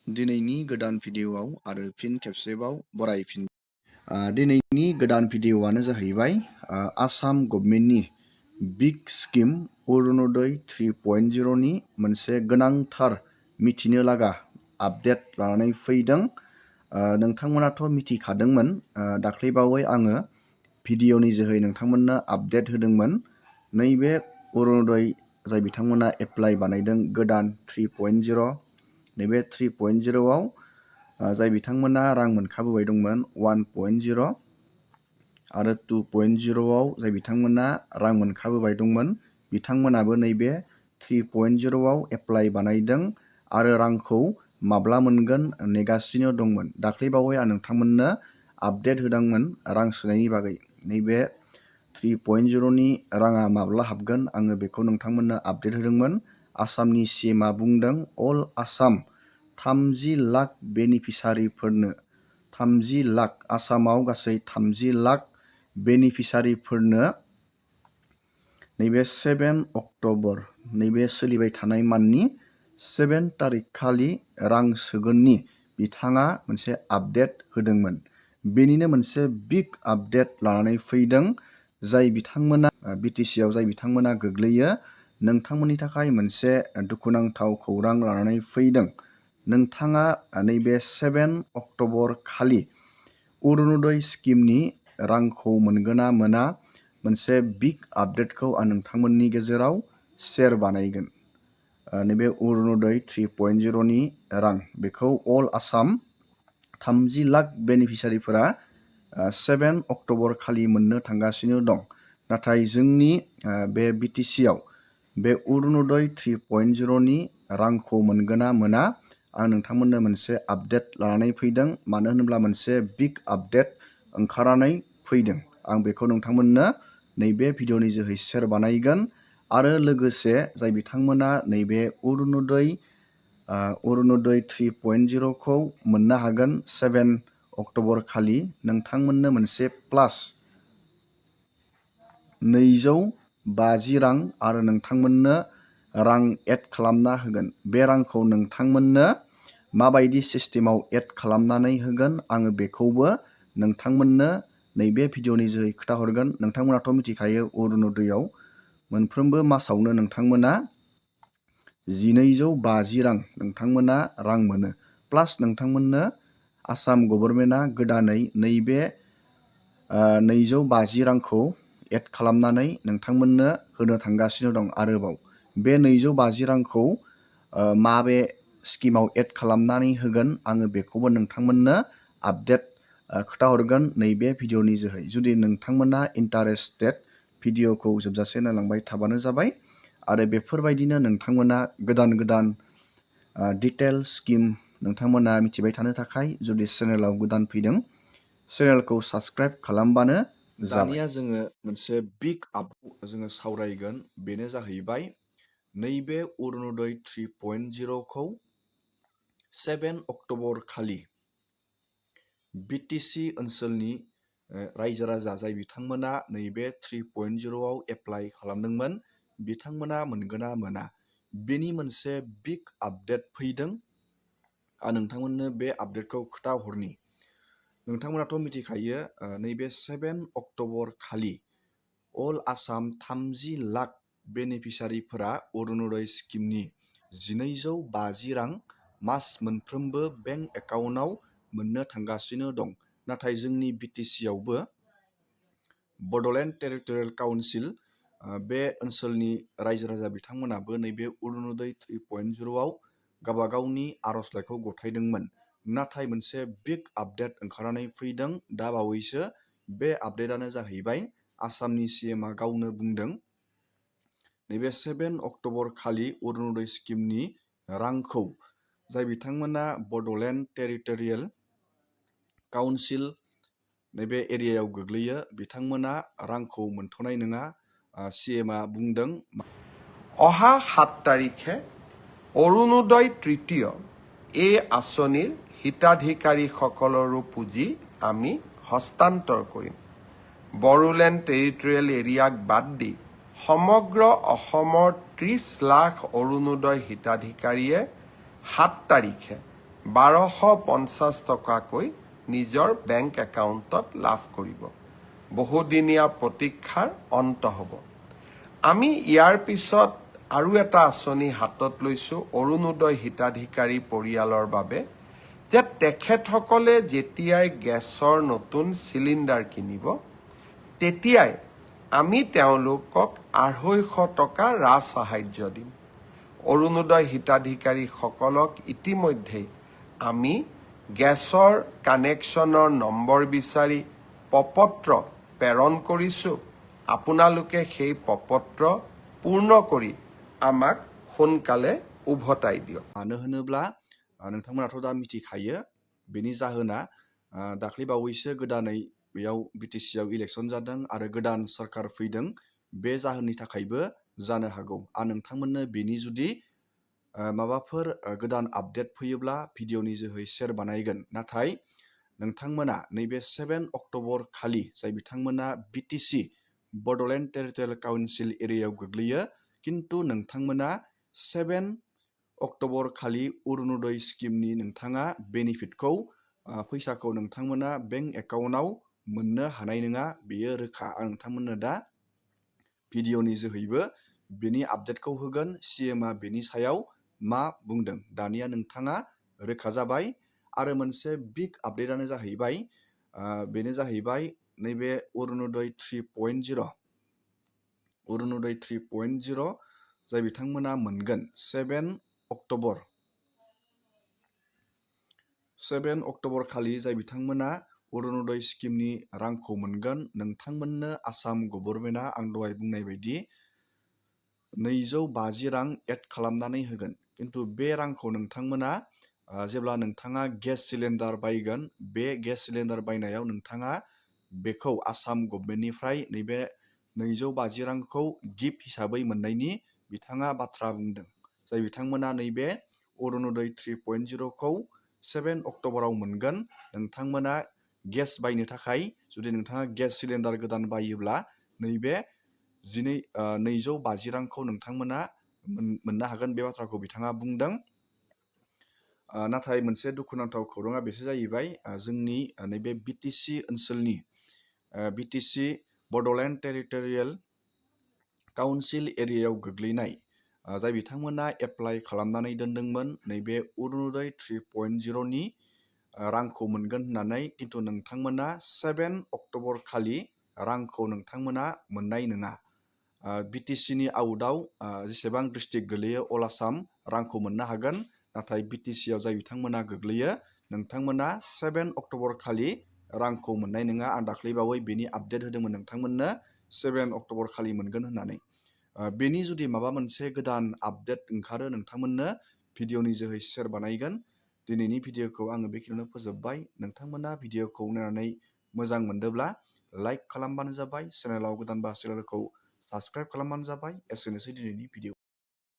दिनैनि गोदान भिडिअआव आरो फिन खेबसेबाव बरायफिन दिनैनि गोदान भिडिअआनो जाहैबाय आसाम गभर्नमेन्टनि बिग स्किम अरुणोदय 3.0 नि मोनसे गोनांथार मिथिनो लागा आपडेट लानानै फैदों। नोंथांमोनाथ' मिथिखादोंमोन, दाख्लैबावै आङो भिडिअनि जोहै नोंथांमोननो आपडेट होदोंमोन। नैबे अरुणोदय जाय बिथांमोना एप्लाइ बानायदों गोदान 3.0 नैबे 3.0 आव जाय बिथांमोना रां मोनखाबोबाय दंमोन 1.0 आरो 2.0 आव जाय बिथांमोना रां मोनखाबोबाय दंमोन बिथांमोनाबो नैबे 3.0 आव एप्लाइ बानायदों आरो रांखौ माब्ला मोनगोन नेगासिनो दंमोन। दाख्लैबावै आं नोंथांमोननो आपडेट होदोंमोन रां सोनायनि बागै। नैबे 3.0 नि राङा माब्ला हाबगोन आङो बेखौ नोंथांमोननो आपडेट होदोंमोन। आसामनि सीएमआ बुंदों अल आसाम 30 लाख बेनिफिसारिफोरनो 30 लाख आसामाव गासै 30 लाख बेनिफिसारिफोरनो नैबे 7 अक्ट'बर नैबे सोलिबाय थानाय माननि 7 तारिख खालि रां सोगोननि बिथाङा मोनसे आपडेट होदोंमोन। बेनिनो मोनसे बिग आपडेट लानानै फैदों जाय बिथांमोना BTC आव जाय बिथांमोना गोग्लैयो नोंथांमोननि थाखाय मोनसे दुखुनांथाव खौरां लानानै फैदों। नोंथाङा नैबे 7 अक्ट'बर खालि अरुणोदय स्किमनि रांखौ मोनगोन ना मोना मोनसे बिग आपडेटखौ आं नोंथांमोननि गेजेराव शेयार बानायगोन। नैबे अरुणोदय 3.0 नि रां बेखौ अल आसाम 30 लाख बेनिफिसारिफोरा 7 अक्ट'बर खालि मोननो थांगासिनो दं। नाथाय जोंनि बे BTC आव बे अरुणोदय 3.0 नि रांखौ मोनगोन ना मोना आं नोंथांमोननो मोनसे आपडेट लानानै फैदों। मानो होनोब्ला मोनसे बिग आपडेट ओंखारनानै फैदों। आं बेखौ नोंथांमोननो नैबे भिडिअनि जोहै शेयार बानायगोन आरो लोगोसे जाय बिथांमोना नैबे अरुणोदय 3.0 खौ मोननो हागोन 7 अक्ट'बर खालि नोंथांमोननो मोनसे प्लास 250 रां आरो नोंथांमोननो रां एड खालामना होगोन। बे रांखौ नोंथांमोननो माबायदि सिस्टेमाव एड खालामनानै होगोन आङो बेखौबो नोंथांमोननो नैबे भिडिअनि जोहै खोन्थाहरगोन। नोंथांमोनाथ' मिथिखायो अरुणोदयआव मोनफ्रोमबो मासावनो नोंथांमोना 1250 रां नोंथांमोना रां मोनो। प्लास नोंथांमोननो आसाम गभर्नमेन्टआ गोदानै नैबे 250 रांखौ एड खालामनानै नोंथांमोननो होनो थांगासिनो दं। आरोबाव बे 250 रांखौ माबे स्किमाव एड खालामनानै होगोन आङो बेखौबो नोंथांमोननो आपडेट खोन्थाहरगोन नैबे भिडिअनि जोहै। जुदि नोंथांमोना इन्टारेस्टेड भिडिअखौ जोबजासे नायलांबाय थाबानो जाबाय आरो बेफोरबायदिनो नोंथांमोना गोदान गोदान डिटेल स्किम नोंथांमोना मिथिबाय थानो थाखाय जुदि चेनेलाव गोदान फैदों चेनेलखौ साबस्क्राइब खालामबानो जाबाय। दानिया जोङो मोनसे बिग आपखौ जोङो सावरायगोन। बेनो जाहैबाय नैबे अरुणोदय 3.0 खौ 7 अक्ट'बर खालि BTC ओनसोलनि रायजो राजा जाय बिथांमोना नैबे 3.0 आव एप्लाइ खालामदोंमोन बिथांमोना मोनगोन ना मोना बेनि मोनसे बिग आपडेट फैदों। आं नोंथांमोननो बे आपडेटखौ खोन्थाहरनि। नोंथांमोनाथ' मिथिखायो नैबे 7 अक्ट'बर खालि अल आसाम 30 लाख बेनिफिसारिफोरा अरुणोदय स्किमनि 1250 रां मास मोनफ्रोमबो बेंक एकाउन्टआव मोननो थांगासिनो दं। नाथाय जोंनि BTC आवबो बड'लेण्ड टेरिटरियेल काउन्सिल बे ओनसोलनि रायजो राजा बिथांमोनाबो नैबे अरुणोदय 3.0 आव गावबा गावनि आर'जलाइखौ गथायदोंमोन। नाथाय मोनसे बिग आपडेट ओंखारनानै फैदों दा बावैसो। बे आपडेटआनो जाहैबाय आसामनि सीएमआ गावनो बुंदों नैबे 7 अक्ट'बर खालि अरुणोदय स्किमनि रांखौ जाय बिथांमोना बड'लेण्ड टेरिटरियेल काउन्सिल नैबे एरियायाव गोग्लैयो बिथांमोना रांखौ मोनथ'नाय नङा। सीएमआ बुंदों অহা 7 তাৰিখে অৰুণোদয় তৃতীয় এই আঁচনিৰ হিতাধিকাৰীসকলৰো পুঁজি আমি হস্তান্তৰ কৰিম। বড়োলেণ্ড টেৰিটৰিয়েল এৰিয়াক বাদ দি সমগ্ৰ অসমৰ 30 লাখ অৰুণোদয় হিতাধিকাৰীয়ে 7 তাৰিখে 1250 টকাকৈ নিজৰ বেংক একাউণ্টত লাভ কৰিব। বহুদিনীয়া প্ৰতীক্ষাৰ অন্ত হ'ব। আমি ইয়াৰ পিছত আৰু এটা আঁচনি হাতত লৈছোঁ অৰুণোদয় হিতাধিকাৰী পৰিয়ালৰ বাবে, যে তেখেতসকলে যেতিয়াই গেছৰ নতুন চিলিণ্ডাৰ কিনিব তেতিয়াই আমি তেওঁলোকক 250 টকা ৰাজসাহাৰ্য দিম। অৰুণোদয় হিতাধিকাৰীসকলক ইতিমধ্যেই আমি গেছৰ কানেকশ্যনৰ নম্বৰ বিচাৰি প্ৰপত্ৰ প্ৰেৰণ কৰিছোঁ। আপোনালোকে সেই প্ৰপত্ৰ পূৰ্ণ কৰি আমাক সোনকালে উভতাই দিয়ক। मानो होनोब्ला नोंथांमोनाथ' दा मिथिखायो बेनि जाहोना दाख्लै बावैसो गोदानै बेयाव BTCआव इलेक्सन जादों आरो गोदान सरकार फैदों। बे जाहोननि थाखायबो जानो हागौ। आं नोंथांमोननो बेनि जुदि माबाफोर गोदान आपडेट फैयोब्ला भिडिअनि जोहै शेयार बानायगोन। नाथाय नोंथांमोना नैबे 7 अक्ट'बर खालि जाय बिथांमोना BTC बड'लेण्ड टेरिटरियेल काउन्सिल एरियायाव गोग्लैयो, किन्तु नोंथांमोना 7 अक्ट'बर खालि अरुणोदय स्किमनि नोंथाङा बेनिफिटखौ फैसाखौ नोंथांमोना बेंक एकाउन्टआव मोननो हानाय नङा, बेयो रोखा। आं नोंथांमोननो दा भिडिअनि जोहैबो बेनि आपडेटखौ होगोन। CMआ बेनि सायाव मा बुंदों दानिया नोंथाङा रोखा जाबाय। आरो मोनसे बिग आपडेटआनो जाहैबाय बेनो जाहैबाय नैबे अरुणोदय 3.0 अरुणोदय 3.0 जाय बिथांमोना मोनगोन 7 अक्ट'बर खालि जाय बिथांमोना अरुणोदय स्किमनि रांखौ मोनगोन। नोंथांमोननो आसाम गभर्नमेन्टआ आं दहाय बुंनाय बायदि 250 रां एड खालामनानै होगोन। किन्तु बे रांखौ नोंथांमोना जेब्ला नोंथाङा गेस सिलिन्डार बायगोन, बे गेस सिलिन्डार बायनायाव नोंथाङा बेखौ आसाम गभर्नमेन्टनिफ्राय नैबे 250 रांखौ गिफ्ट हिसाबै मोननायनि बिथाङा बाथ्रा बुंदों। जाय बिथांमोना नैबे अरुणोदय 3.0खौ 7 अक्ट'बराव मोनगोन। नोंथांमोना गेस बायनो थाखाय जुदि नोंथाङा गेस सिलिन्डार गोदान बायोब्ला नैबे 250 रांखौ नोंथांमोना मोननो हागोन, बे बाथ्राखौ बिथाङा बुंदों। नाथाय मोनसे दुखुनांथाव खौराङा बेसो जाहैबाय जोंनि नैबे BTC ओनसोलनि BTC बड'लेण्ड टेरिटरियेल काउन्सिल एरियायाव गोग्लैनाय जाय बिथांमोना एप्लाइ खालामनानै दोनदोंमोन नैबे अरुणोदय 3.0नि रांखौ मोनगोन होननानै, किन्तु नोंथांमोना 7 अक्ट'बर खालि रांखौ नोंथांमोना मोननाय नङा। BTCनि आउटआव जेसेबां डिस्ट्रिक्ट गोलैयो अल आसाम रांखौ मोननो हागोन। नाथाय BTCआव जाय बिथांमोना गोग्लैयो नोंथांमोना 7 अक्ट'बर खालि रांखौ मोननाय नङा। आं दाख्लैबावै बेनि आपडेट होदोंमोन नोंथांमोननो 7 अक्ट'बर खालि मोनगोन होननानै। बेनि जुदि माबा मोनसे गोदान आपडेट ओंखारो नोंथांमोननो भिडिअनि जोहै शेयार बानायगोन। दिनैनि भिडिअखौ आङो बेखिनियावनो फोजोबबाय। नोंथांमोना भिडिअखौ नायनानै मोजां मोनदोंब्ला लाइक खालामबानो जाबाय। चेनेलाव गोदानबा चेनेलखौ साबस्क्राइब खालामबानो जाबाय। एसेनोसै दिनैनि भिडिअ।